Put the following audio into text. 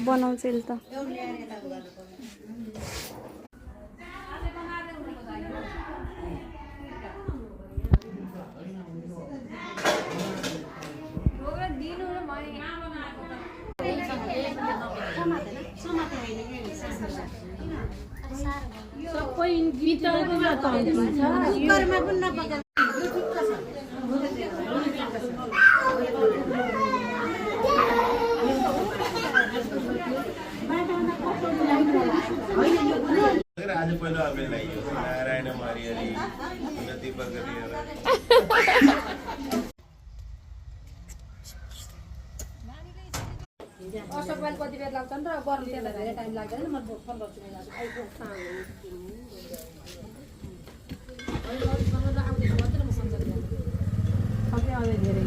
बनाउँछ नि त सबै गिटारको कुकरमा पनि नपकाउ आज पहिलो आफै लाग्यो नारायण मारियाली उन्नति प्रगति असफल कति बेर लाग्छ नि त गर्नु त्यहाँ धेरै टाइम लाग्दैन म फोन गर्छु नि आउँदैछु मात्र म सम्झाउँछु सबै आउँदै धेरै